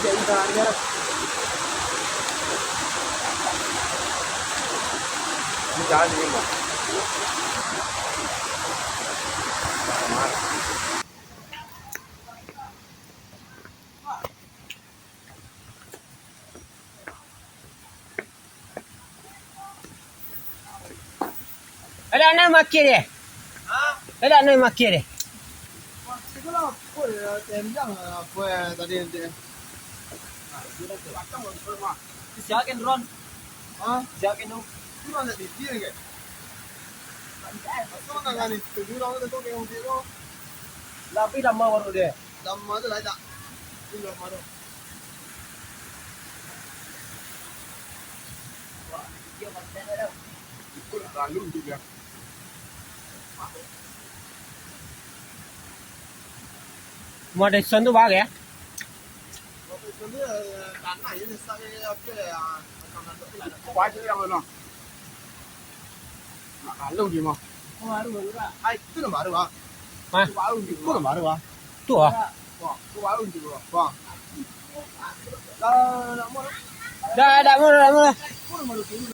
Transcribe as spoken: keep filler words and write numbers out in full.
Ada anak makin deh. Ada anak makin deh. Wah, itu lah, apa ya, tendang lah, apa ya, tadi nanti. Nah, itu dah belakang, baru keluar, mah. Itu siapa kan, Ron? Hah? Siapa kan, Ron? Itu dah tak diri, kan? Asal nak ngani, tujuh orang tu, tu, yang dia tu. Tapi lama baru dia. Lama tu lah, tak. Itu lama tu. Ikut lalu tu dia. Rumah Dyson tu bagai, ya? Rumah Dyson tu, eh, tanah je, nyesak je, apa, ya, macam tu lah. Kuat je yang mana? Nak lalu dia mah. Oh, baru, baru lah. Ah, itu dah baru, ah. Hah? Itu baru, itu dah baru, ah. Tu ah. Wah, itu baru, itu baru. Wah. Dah, nak mau dah. Dah, dah mau dah, dah mau dah. Itu dah baru, itu.